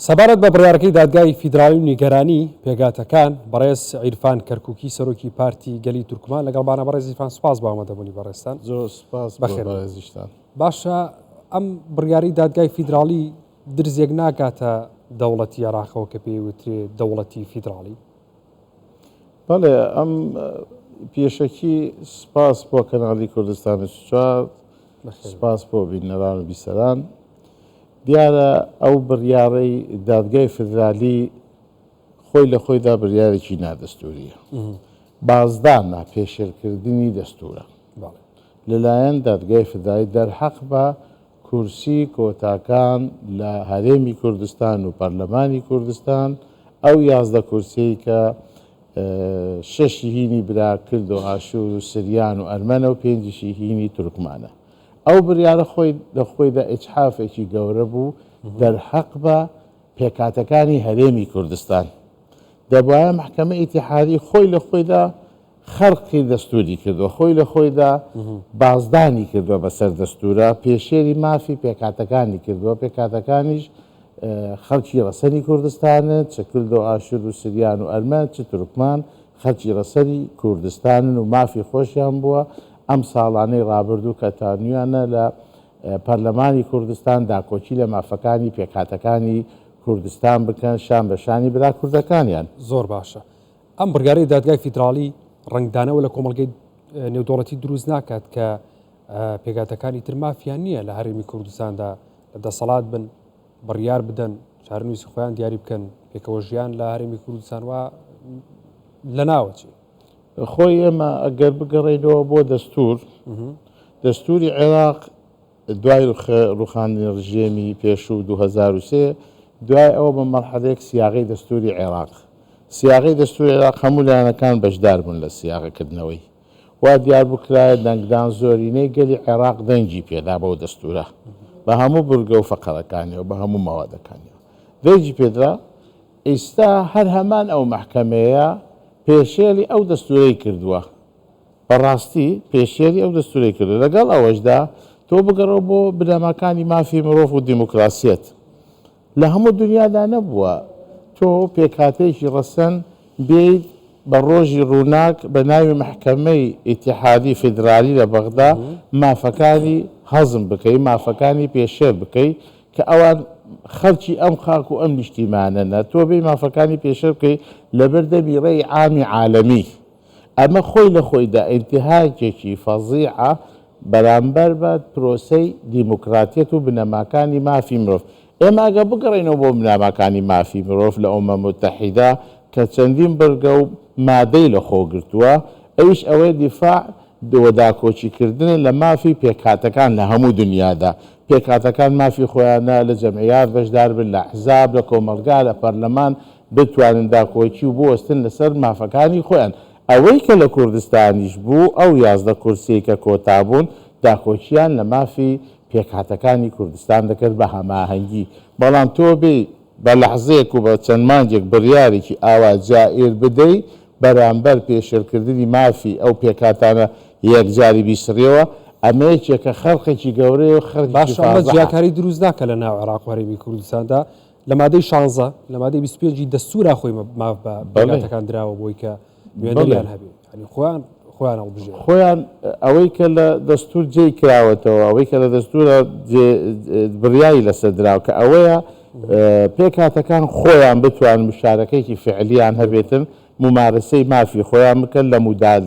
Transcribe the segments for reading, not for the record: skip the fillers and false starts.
سەبارەت بە بڕیارەکەی دادگای فیدراڵی و نیگەرانی پێکهاتەکان، بەڕێز عیرفان کەرکوکی سەرۆکی پارتی گەلی تورکمان لەگەڵمانە. بەڕێز عیرفان سوپاس بۆ ئامادەبوونی بەڕێزتان. زۆر سوپاس بۆ بەڕێزیشتان. باشە ئەم بڕیارەی دادگای فیدراڵی درزێک ناکاتە دەوڵەتی عێراقەوە کە پێی وترێ دەوڵەتی فیدراڵی؟ بەڵێ ئەم پێشەکی سپاس بۆ کەناڵی کوردستان 24 سپاس بۆ بینەران و بیسەران. دیارە ئەو بڕیاڕەی دادگای فیدرالی خۆی لە خۆیدا بڕیارێکی نادەستوورییە. بازدانە، پێشێلکردنی دەستوورە. لەلایەن دادگای فیدرالی دەرحەق بە کورسی کۆتاکان لە هەرێمی کوردستان و پەرلەمانی کوردستان، ئەو 11 کورسیەی کە شەشی هینی برا کرد و ئاشوور و سریان و ئەرمەنە و پێنجیشی هینی تورکمانە. ئەو بریارە خۆی لە خۆیدا ئیجحافێکی گەورە بوو دەرحەق بە پێکهاتەکانی هەرێمی کوردستان. دەبوایە مەحکەمەی ئیتیحادی خۆی لە خۆیدا خەرقی دەستوری کردووە، خۆی لە خۆیدا بازدانی کردووە بەسەر دەستورا، پێشێلی مافی پێکهاتەکانی کردووە، پێکهاتەکانیش خەڵکی ڕەسەنی کوردستانن، چ کورد و ئاشور و سریان و ئەرمەن، چ تورکمان، خەڵکی ڕەسەنی کوردستانن و مافی خۆشیان بووە ئەم ساڵانەی ڕابردوو کە تانویانە لە پەرلەمانی کوردستان داکۆکی لە مافەکانی پێکهاتەکانی کوردستان بکەن شان بە شانی برا کوردەکانیان. زۆر باشە ئەم بڕیارەی دادگای فیدراڵی ڕەنگدانەوە لە کۆمەڵگەی نێودەوڵەتی دروست ناکات کە پێکهاتەکانی تر مافیان نییە لە هەرێمی کوردستاندا لە دەسەڵات بن بڕیار بدەن چارەنووسی خۆیان دیاری بکەن، پێکەوە ژیان لە هەرێمی کوردستان وا لەناوەچێ. خۆی ئێمە ئەگەر بگەڕێینەوە بۆ دەستوور، دەستووری عێراق دوای ڕووخاندنی ڕژێمی پێشوو 2003 دوای ئەوە بە مەرحەلەیەک سیاغەی دەستووری عێراق سیاغەی دەستووری عێراق هەموو لایەنەکان بەشدار بوون لە سیاغەکردنەوەی. وا دیار بوو کرایە دەنگدان زۆرینەی گەلی عێراق دەنگی پێدا بەو دەستورە بە هەموو برگە و فەقەرەکانیەوە بە هەموو مەوادەکانیەوە دەنگی پێدرا ئیستا هەر هەمان ئەو مەحکەمەیە پێشێلی ئەو دەستورەی کردووە بەڕاستی پێشێلی ئەو دەستورەی کردووە لەگەڵ ئەوەشدا تۆ بگەڕەوە بۆ بنەماکانی مافی مرۆڤ و دیموکراسیەت لە هەموو دونیادا نەبووە تۆ پێکهاتەیەکی ڕەسەن بێیت بە ڕۆژی ڕووناک بە ناوی مەحکەمەی ئیتیحادی فیدرالی لە بەغدا مافەکانی هەزم بکەی، مافەکانی پێشێل بکەی کە ئەوان خەڵکی ئەم خاک و ئەم نیشتیمانەنە، تۆ بێی مافەکانی پێشێل بکەی لەبەر دەمی ڕەئی عامی عالەمی. ئەمە خۆی لە خۆیدا ئینتیهاکێکی فەزیعە بەرامبەر بە پرۆسەی دیموکراتیەت و بنەماکانی مافی مرۆڤ. ئێمە ئەگەر بگەڕێینەوە بۆ بنەماکانی مافی مرۆڤ لە ئومە موتەحیدە کە چەندین بڕگە و مادەی لە خۆ گرتووە، ئەویش ئەوەیە دیفاع و داکۆکی کردنە لە مافی پێکهاتەکان لە هەموو دنیادا. پێکهاتەکان مافی خۆیانە لە جەمعیات بەشدار بن، لە ئەحزاب، لە کۆمەڵگا، لە پەرلەمان بتوانن داکۆکی و بوەستن لەسەر مافەکانی خۆیان. ئەوەی کە لە کوردستانیش بوو ئەو 11 کورسیەی کە کۆتا بوون داکۆکیان لە مافی پێکهاتەکانی کوردستان دەکرد بە هەماهەنگی، بەڵام تۆ بێی بە لەحزەیەک و بە چەند مانگێک بڕیارێکی ئاوا جائیر بدەی بەرامبەر پێشێلکردنی مافی ئەو پێکهاتانە یەکجاری بیسڕیەوە، ئەمە یەکێکە خەرقێکی گەورەیە و خەرقێکی باشە ئەمە فازحە. جیاکاری دروست ناکا لە ناو عێراق و هەرێمی کوردستاندا؟ لە مادەی شانزە لە مادەی 25 ی دەستوورا خۆی ماف بە پێکهاتەکان دراوە بۆی کە نوێنەریان هەبێ یانی خۆیان خۆیان هەڵبژێرن. خۆیان ئەوەی کە لە دەستوور جێی کراوەتەوە ئەوەی کە لە دەستوورا جێ بڕیاری لەسەر دراوە کە ئەوەیە پێکهاتەکان خۆیان بتوانن مشارەکەیەکی فعلیان هەبێتن مومارەسەی مافی خۆیان بکەن لە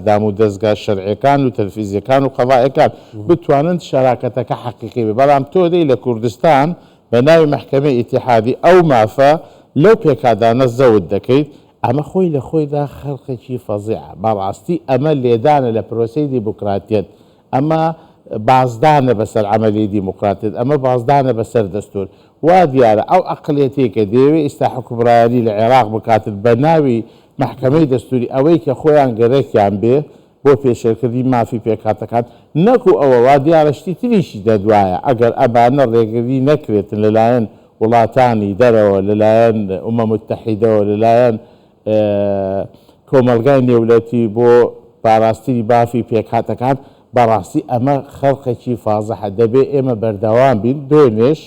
دامودەزگا شەرعیەکان و تەنفیزیەکان و قەزائیەکان بتوانن شەراکەتەکە حەقیقی بێت بەڵام تۆ دێی لە کوردستان بە ناوی مەحکەمەی ئیتیحادی ئەو مافە لەو پێکهاتانە زەوت دەکەیت، ئەمە خۆی لە خۆیدا خەرقێکی فەزیعە، بەڕاستی ئەمە لێدانە لە پرۆسەی دیموکراتیەت، ئەمە بازدانە بەسەر عەمەلیەی دیموکراتیەت، ئەمە بازدانە بەسەر دەستور. وا دیارە ئەو عەقڵیەتەی کە دەیەوێت ئیستا حوکمڕانی لە عێراق بکاتن بە ناوی مەحکەمەی دەستوری ئەوەی کە خۆیان گەرەکیان بێ بۆ پێشێلکردنی مافی پێکهاتەکان، نەکو ئەوە، وا دیارە شتی تریشی دەدوایە، ئەگەر ئەمانە ڕێگری نەکرێتن لەلایەن وڵاتانی دەرەوە، لەلایەن ئومە موتەحیدەوە، لەلایەن کۆمەڵگای نێولەتی بۆ پاراستنی مافی پێکهاتەکان، بەڕاستی ئەمە خەرقێکی فازحە، دەبێ ئێمە بەردەوام بین، دوێنێش.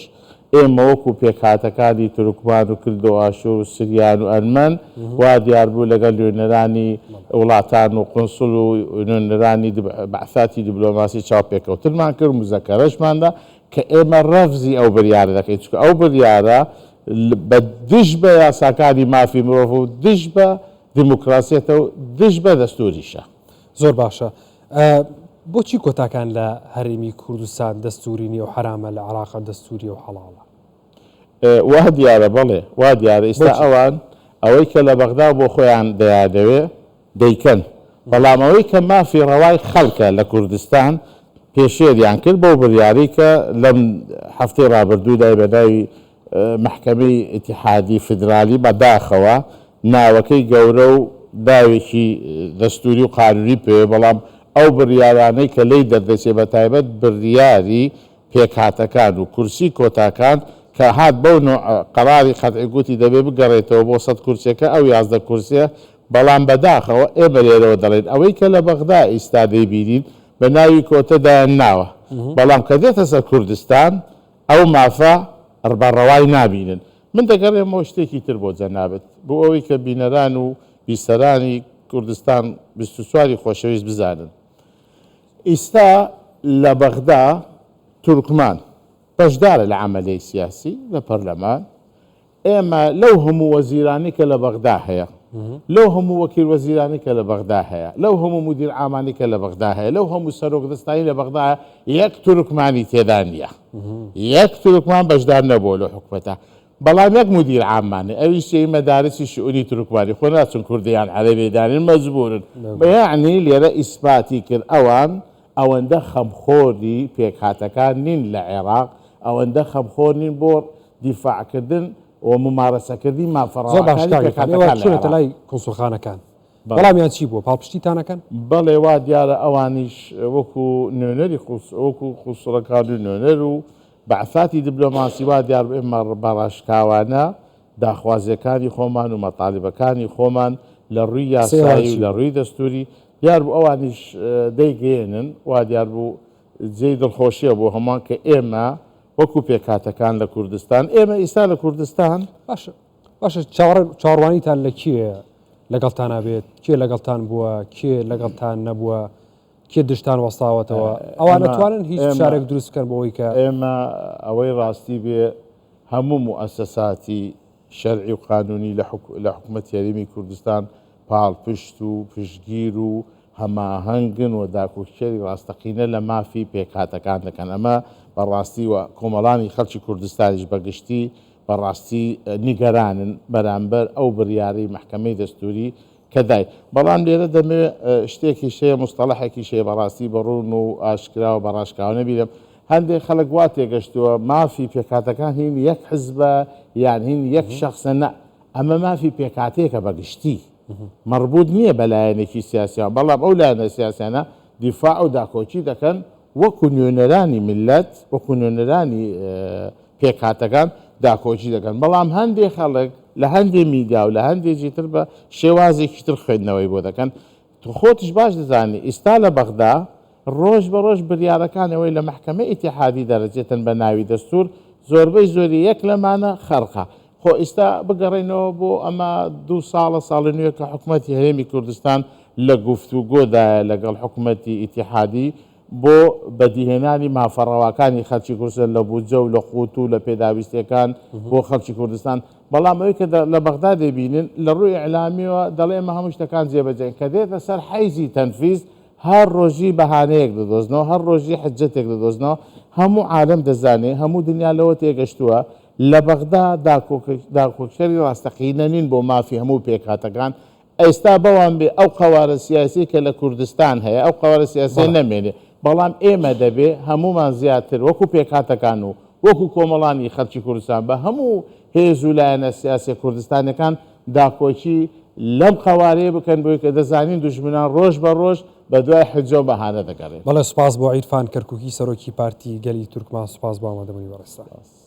ئێمە وەکو پێکهاتەکانی تورکمان و کلد و ئاشور و سریان و ئەرمەن وا دیار بوو لەگەڵ نوێنەرانی وڵاتان و قونسڵ و نوێنەرانی بەعساتی دیبلۆماسی چاوپێکەوتنمان کرد، موزەکەرەشمان دا کە ئێمە رەفزی ئەو بریارە دەکەین، چونکە ئەو بریارە بە دژ بە یاساکانی مافی مرۆڤ و دژ بە دیموکراسیەتە و دژ بە دەستوریشە. زۆر باشە بۆچی کۆتاکان لە هەرێمی کوردستان دەستوری نیە و حەرامە لە عێراقا دەستوریە و حەڵاڵە؟ وا دیارە بەڵێ وا دیارە ئیستا ئەوان ئەوەی کە لە بەغدا بۆ خۆیان دەیانەوێ دەیکەن بەڵام ئەوەی کە مافی ڕەوای خەڵکە لە کوردستان پێشێلیان کرد بەو بریارەی کە لەم هەفتەی ڕابردوودای بە ناوی مەحکەمەی ئیتیحادی فیدرالی بە داخەوە ناوەکەی گەورە و ناوێکی دەستووری و قانوونی پێیە بەڵام ئەو بڕیارانەی کە لێی دەردەچێ بە تایبەت بڕیاری پێکهاتەکان و کورسی کۆتاکان کە هات بەو نۆع قەراری قەتعی گوتی دەبێ بگەڕێتەوە بۆ سەد کورسیەکە ئەو 11 کورسیە بەڵام بەداخەوە ئێمە لێرەوە دەڵێین ئەوەی کە لە بەغدا ئیستا دەیبینین بە ناوی کۆتە دایان ناوە بەڵام کە دێتە سەر کوردستان ئەو مافە بە ڕەوای نابینن. من دەگەڕێمەوە شتێکی تر بۆ جەنابت، بۆ ئەوەی کە بینەران و بیسەرانی کوردستان 24 ی خۆشەویست بزانن. ئیستا لە بەغدا تورکمان بەشدارە لە عەمەلیەی سیاسی لە پەرلەمان، ئێمە لەو هەموو وەزیرانەی کە لە بەغدا هەیە، لەو هەموو وەکیل وەزیرانەی کە لە بەغدا هەیە، لەو هەموو مودیر عامانەی کە لە بەغدا هەیە، لەو هەموو سەرۆک دەستانەی لە بەغدا هەیە، یەک تورکمانی تێدا نییە. یەک تورکمان بەشدار نەبووە لەو حکومەتە. بەڵام یەک مودیر عاممان هەیە، ئەویش چییە؟ مەدارسی شئونی تورکمانی. خۆ ناچن کوردی یان عەرەبی دانێن، مەجبوورن. یەعنی لێرە ئیسپاتی کرد ئەوان ئەوەندە خەمخۆری پێکهاتەکان نین لە عێراق، ئەوەندە خەمخۆر نین بۆ دیفاعکردن و مومارەسەکردنی مافە زۆر باش ڕەواکانی کاک عیرفان، ئێوە پێکهاتەکان لە چوونەتە عێراق. لای کونسوڵخانەکان، بەڵێ. وەڵامیان چی بووە؟ پاڵپشتیتان ئەکەن؟ بەڵێ وا دیارە ئەوانیش وەکو نوێنەری وەکو قونسوڵەکان و نوێنەر و بەعساتی دبلۆماسی وا دیار بوو ئێمە بە ڕاشکاوانە داخوازیەکانی خۆمان و مەتالیبەکانی خۆمان لە ڕووی قسەی ئەوان یاسایی و چی لە بوو؟ ڕووی دەستووری دیار بوو ئەوانیش دەیگەیەنن، وا دیار بوو جێی دڵخۆشیە بۆ هەمووان کە ئێمە وەکو پێکهاتەکان لە کوردستان، ئێمە ئیستا لە کوردستان. باشە باشە چاوەڕێ چاوەڕوانیتان لە کێ لەگەڵتانا بێت؟ کێ لەگەڵتان بووە؟ کێ لەگەڵتان نەبووە؟ کێ دژتان وەستاوەتەوە؟ ئەوان ئێمە ئەتوانن هیچ ئێمە فشارێک دروست بکەن بۆ ئەوەی کە. ئێمە ئەوەی ڕاستی بێ هەموو موئەسەساتی شەرعی و قانونی لە لە حکومەتی هەرێمی کوردستان پاڵپشت و پشتگیر و هەماهەنگن و داکۆکیکەری ڕاستەقینە لە مافی پێکهاتەکان دەکەن. ئەمە بە ڕاستی و کۆمەڵانی خەڵکی کوردستانیش بە گشتی بە ڕاستی نیگەرانن بەرامبەر ئەو بریارەی مەحکەمەی دەستوری کە دای. بەڵام لێرە دەمەوێ شتێکیش هەیە، موستەڵەحێکیش هەیە بە ڕاستی بە ڕوون و ئاشکرا و بە ڕاشکاوانە بیرم هەندێک خەڵک وا تێگەشتووە مافی پێکهاتەکان هین یەک حزبە یان هین یەک شەخسە، نا ئەمە مافی پێکهاتەیەکە بە گشتی مەڕبووت نییە بە لایەنێکی سیاسیەوە، بەڵام ئەو لایەنە سیاسیانە دیفاع و داکۆکی دەکەن وەکو نوێنەرانی میللەت، وەکو نوێنەرانی پێکهاتەکان داکۆکی دەکەن، بەڵام هەندێک خەڵک لە هەندێ میدیا و لە هەندێکی تر بە شێوازێکی تر خوێندنەوەی بۆ دەکەن. تۆ خۆتیش باش دەزانی ئیستا لە بەغدا ڕۆژ بە ڕۆژ بریارەکان ئەوەی لە مەحکەمەی ئیتیحادی دەرەچێتن بە ناوی دەستور زۆربەی زۆری یەک لەمانە خەرقە. خۆ ئیستا بگەڕێینەوە بۆ ئەمە دوو ساڵە ساڵی نوێ کە حکومەتی هەرێمی کوردستان لە گفتوگۆدایە لەگەڵ حکومەتی ئیتیحادی بۆ بەدیهێنانی مافە ڕەواکانی خەڵکی کوردستان لە بودجە و لە قوت و لە پێداویستیەکان بۆ خەڵکی کوردستان، بەڵام ئەوەی کە لە بەغدا دەیبینن لە ڕووی ئیعلامیەوە دەڵێ ئێمە هەموو شتەکان جێبەجێن، کە دێتە سەر حەیزی تەنفیز هەر ڕۆژی بەهانەیەک دەدۆزنەوە، هەر ڕۆژی حجەتێک دەدۆزنەوە، هەموو عالەم دەزانێ، هەموو دنیا لەوە تێگەشتووە لە بەغدا داکۆکیکەری ڕاستەقینە نین بۆ مافی هەموو پێکهاتەکان، ئێستا بەوان بێ ئەو قەوارە سیاسیەی کە لە کوردستان هەیە ئەو قەوارە سیاسیە نەمێنێ، بەڵام ئێمە دەبێ هەموومان زیاتر وەکو پێکهاتەکان و وەکو کۆمەڵانی خەڵکی کوردستان بە هەموو هێز و لایەنە سیاسیە کوردستانیەکان داکۆکی لەم قەوارەیە بکەن بۆی کە دەزانین دوژمنان ڕۆژ بە ڕۆژ بە دوای حجە و بەهانە دەگەڕێن. بەڵێ سوپاس بۆ عیرفان کەرکوکی سەرۆکی پارتی گەلی تورکمان سوپاس بۆ ئامادەبوونی بەڕێزتان.